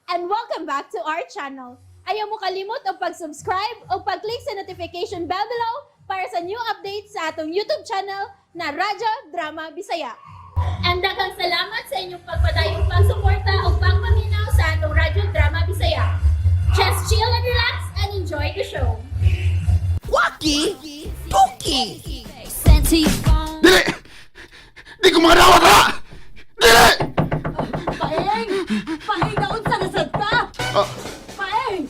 And welcome back to our channel. Ayaw mo kalimot og pag-subscribe o pag-click sa notification bell below para sa new updates sa atong YouTube channel na Radyo Drama Bisaya. And daghang salamat sa inyong pagpadayong pagsuporta o pagpaminaw sa atong Radyo Drama Bisaya. Just chill and relax and enjoy the show. Waki Tuki. Sent to your phone. Dili! Di ko makadawat ha! Dili! Paeng! Paeng, naunsa na sad ka? Ah. Paeng!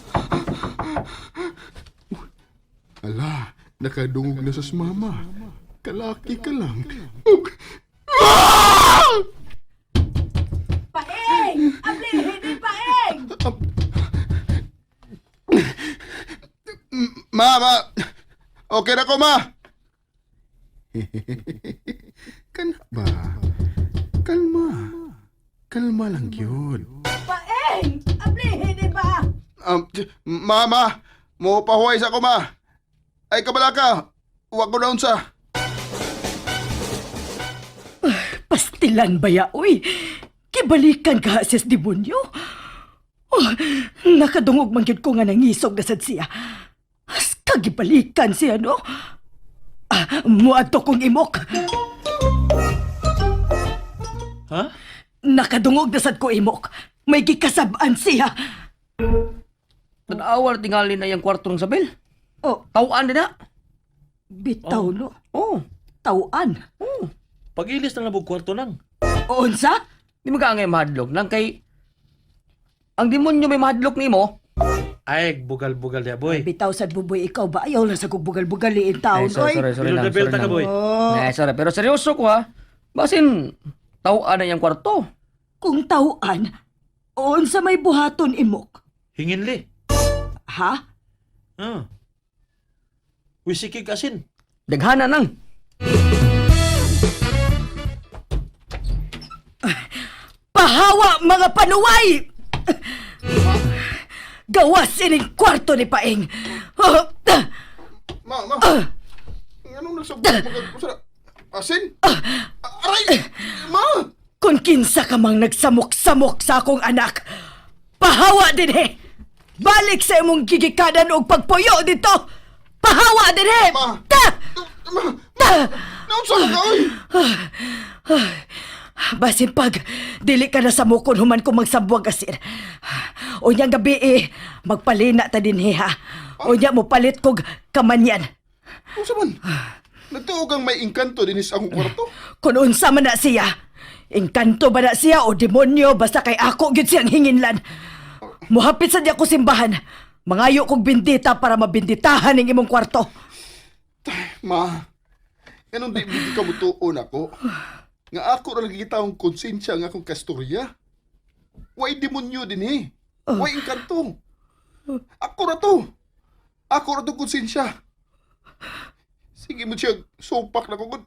Ala, nakadungog na sa mama. Kalaki ka lang. Ah! Paeng! Ablihin ni Paeng! Ma, ma! Okay na ko, ma! Kana ba? Kalma. Kalma lang yun. Paeng! Ablihin ni ba? Mama, mo pahuway sa ko, ma. Ay, kabala ka. Huwag ko na unsa. Pastilan ba ya, uy? Kibalikan ka sis demonyo? Oh, nakadungog man gyud ko nga nangisog na sad siya. As kagibalikan siya, no? Ah, muadto kong imok. Ha? Nakadungog na sad ko imok. May gikasab-an siya. Tanawa na tingali na yung kwarto ng Sabel. Oh, Tawaan din na. bitaw no. Oh, Tauan. oh. Pagilis na nabog kwarto nang. Unsa? Di mo ka angay mahadlok nang kay ang demonyo may mahadlok nimo. Ay, bugal-bugal dia, boy. Bitaw sad buboy ikaw ba? Ayaw lang sa kong bugal-bugaliin taon, Ay, sorry, oy. sorry, sorry Pero lang. the bell Sorry ta ka, lang. boy. Oh, Eh, sorry, pero seryoso ko ha. Basin tawaan na yung kwarto. kung tauan, unsa may buhaton imok? Hinginli. Ha? Ah. Wisikig asin. Daghana nang. Pahawa mga panuway! Gawas ining kwarto ni Paeng. Ma, ma. Anong nagsabot mga... Asin? Aray! Ma! Kung kinsa ka mang nagsamok-samok sa akong anak, pahawa din he! Balik sa imong gigikanan og pagpuyo dito! Pahawa din he! Ma! Ta! Ma! Ta! Naunsa ka, oy! Basin pag dili ka na samukon human ko magsambuag asin. Unyang gabi eh, magpalina ta din he ha. Unya mo palit kog kamanyan. Unsa man? Nagtuo kang may engkanto dinis akong kwarto? Kung unsa man na siya, engkanto ba na siya o demonyo basta kay ako gyud siyang hinginlan. Muhapit sa diya ko simbahan. Mangayo kog bindita para mabinditahan ang imong kwarto. Ma, ganun di di ka mutuon ako. Nga ako ra lagi taong konsensya nga akong kasturya. Way demonyo din eh. Way engkanto. Ako ra to. Ako ra to konsensya. Sige mo siya sumpak na kugod.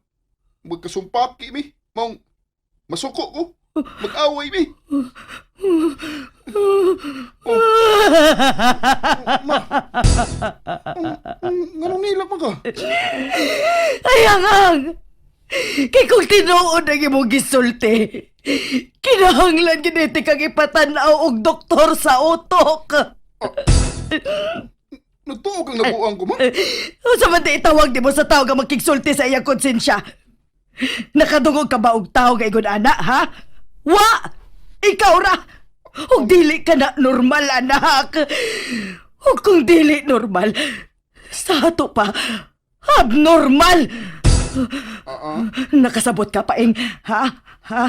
Magkasumpaki mi. Maong masuko ko. Mag-away mi. Oh. Ma. Nganong nilak man ka? Ay, angang! Kay kung tinuod ang imong gisulti, kinahanglan gid kang ipatan-aw og doktor sa utok. Nagtuo kang nabuang ko, ma? Unsa man di itawag di mo sa tao nga makigsulti sa iyang konsensya? Nakadungog ka ba og tao nga ingon ana, ha? Wa! Ikaw ra! Og dili ka na normal, anak! Og kung dili normal, sa ato pa, abnormal! Ah, ah. Nakasabot ka, Paeng, ha? Ha?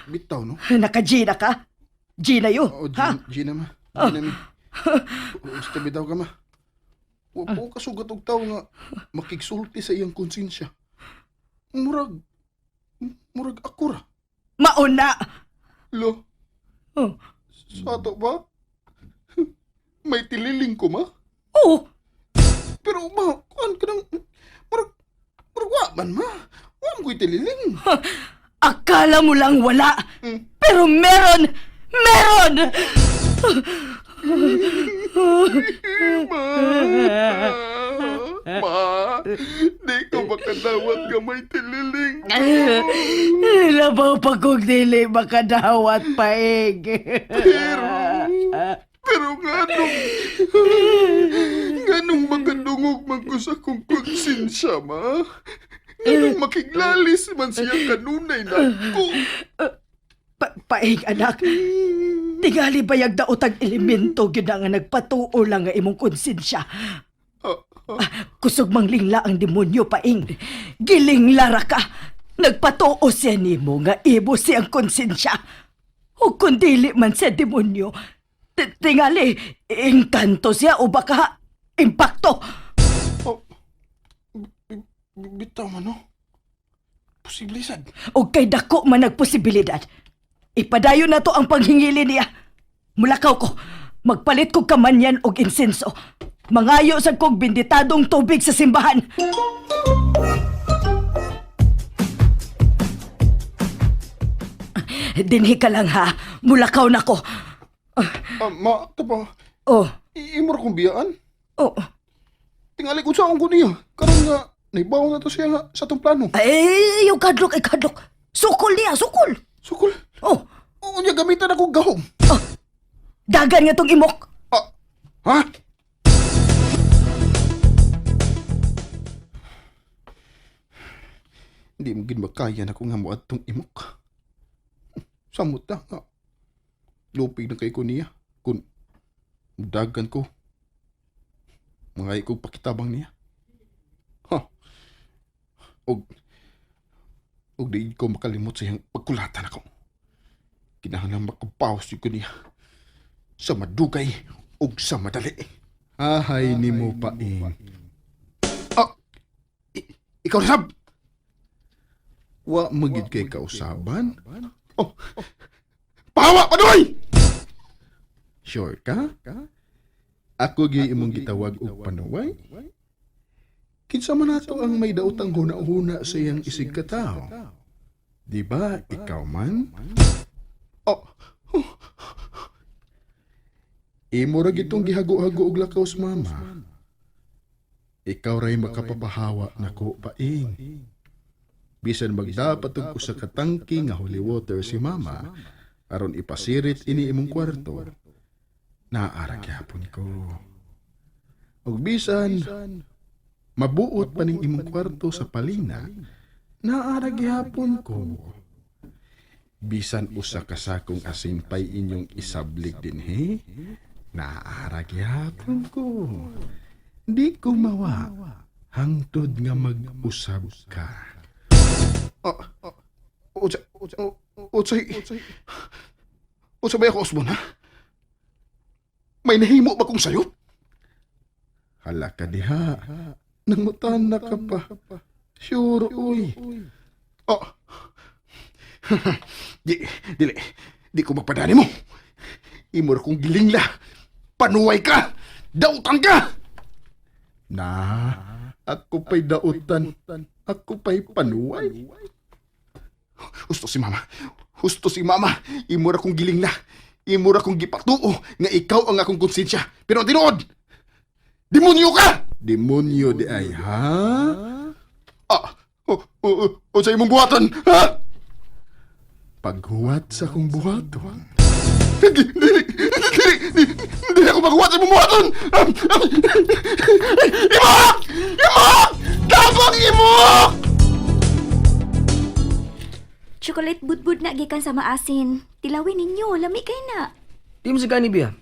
Bitaw, no? Naka-Gina ka? Gina yo, Oo, ha? Gina, ma. Gina, mi. Gusto bitaw ka, ma. Wa po kasugat og tao nga makigsulti sa iyang konsensya. Murag ako ra. Mauna! Lo, Oh. sa ato ba? May tililing ko, ma. Oh, Pero, ma, kuan ka nang, murag wa man, ma. Wa man ko'y tililing. Akala mo lang wala. Pero meron! Meron! Ma, ma, di ko makadawat nga may tililing. Labaw pa kung dili makadawat, Paing. Pero, pero nganong makadungog man ko sa kong konsensya, ma? Nganong makiglalis man siya kanunay na ako? Paing, anak. Tingali bayag daotag elemento gyud na nga nagpatuo lang nga imong konsensya. Ah, ah, Kusog mang lingla ang demonyo, Paing. Giling lara ka. Nagpatuo siya nimo nga imo siyang konsensya. O kung dili man siya demonyo, tingali, engkanto siya o baka impakto. oh, bitaw man, no? Posible sad. O kay dako man nagposibilidad. Ipadayon na to ang panghingili niya. Mulakaw ko, magpalit ko kamanyan og insenso. Mangayo sa kog binditadong tubig sa simbahan. Dinhi ka lang ha. Mulakaw na ko. Ah, ma, tapa, Oh, imo ra kong biyaan. oh. Tingali kung saan ko niya. Karon nga, naibaw na to siya nga sa atong plano. Ay, yung kadlok, ay kadlok. Sukol niya, sukol. Sukol. Oh, Oo niya, gamitan ako gahom. dagan nga tong imok. Ah, ha? Hindi mo gid makaya na kung nga tong imok. Samot na nga. Lupig na kay ko niya. Kung dagan ko. Mga ikog pakitabang niya. Ha? Og, og di ko makalimot sa iyang pagkulatan ako. Kinahanglan makapaos ko niya sa madugay ug sa madali. Ahay nimo paing. Ah, ikaw na sab. Wa magid kay kausaban. Oh. Pahawa panuay. Sure ka? Ako gyud imong gitawag og panuway. Kinsa man nato ang may daotang huna-huna sa iyang isig katawo? Di ba ikaw man? Oh, imo ra gitong gihago-hago og lakaw sa mama. Ikaw ray makapapahawa nako paing. Bisan magdapat og usa ka tangki nga holy water si mama aron ipasirit ini imong kwarto. Naara gyapon ko. Og bisan mabuot pa ning imong kwarto sa palina, naara gyapon ko. Bisan usa ka sakong asin pay inyong isablig dinhi, naara gyapon ko. Di ko mawa hangtod nga mag-usab ka. Ah, unsa unsay unsa ba ako usbon ha? May nahimo ba kong sayop? Hala ka diha. Nangutan na ka pa. Sure, uy. Oh. Di, dili. Di ko magpadani mo. Imo ra kong gilingla. Panuway ka! Dautan ka! Na, ako pa'y dautan. Ako pa'y panuway. Husto si mama. Husto si mama. Imo ra kong gilingla. Imo ra kong gipatuo nga ikaw ang akong konsensya. Pero ang tinuod, demonyo ka! Demonyo di ay, ha? Ah, o, o, o, o sa imong buhaton, ha? Paghuwat sa akong buhaton. Dili, dili, dili, dili ako maghuwat sa imong buhaton! Imok! Imok! Tabang imok! Chocolate budbud na gikan sa maasin. Tilawin ninyo, lami kay na. Di mo sa gani biya.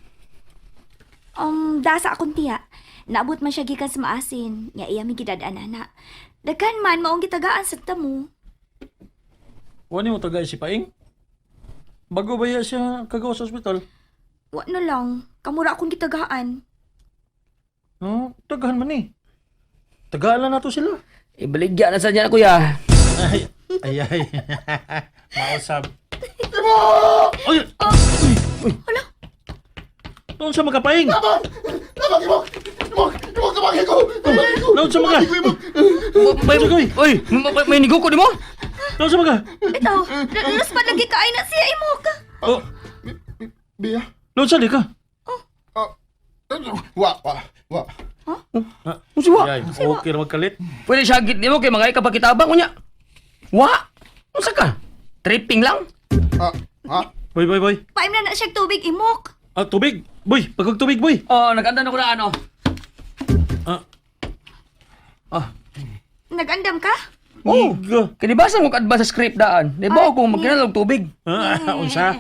Dasa akong tiya. Naabot man siya gikan sa maasin. Nga iya mi gidad-an ana. Daghan man maong gitagaan sa tamo. Wani mo tagay si Paing? Bago ba ya siya kagawa sa ospital? Wa na lang. Kamura akong gitagaan. No, tagahan man eh. Tagaan lang nato sila. Ibaligya na sa niya kuya. Ay, ay, ay. Mausap. Ay! Uy! Uy! Hala. Noon sa magapaing! Tabang! Tabang imok! Imok! Imok! Tabang ko! Tabang ko! Noon sa mga! Tabang imok! May, uy, may, may niguko di mo? Noon sa mga! Ito, luspa lagi kaay na siya imok. Oh, Bia? noon sa di ka? Ah, wa, wa, wa. Ah, Unsa wa? Yay, okay ra magkalit. Pwede siya git nimo kay mga ikapakitabang unya. Wa. Unsa ka? Tripping lang. Ah, ha? Boy, boy, boy. Paim na na siya tubig imok. Ah, tubig. Boy, pagkag tubig, boy. Oh, naganda na ko na ano. Ah, Ah. Nagandam ka? Oh, Iga. kinibasa mo kadba sa script daan. Di ba ako magkinalog tubig? Ah, unsa?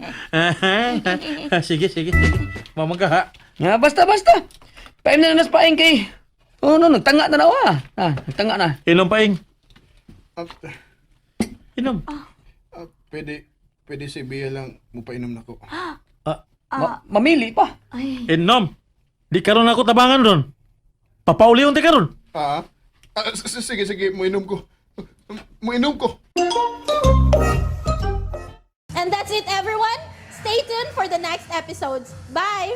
Sige, sige. Mamangka ha. Nga, basta, basta. Paim na nas paing kay. Oh, no, nagtanga na na wa. Ah, nagtanga na. Inom paing. Ah, Inom. ah, pwede, pwede si Bea lang mupainom na ko. Ah, Mamili pa. Ay, inom. Di karon ako tabangan ron. Papauli unti karon. Ah, ah, sige, sige, muinom ko. Muinom ko. And that's it, everyone. Stay tuned for the next episodes. Bye!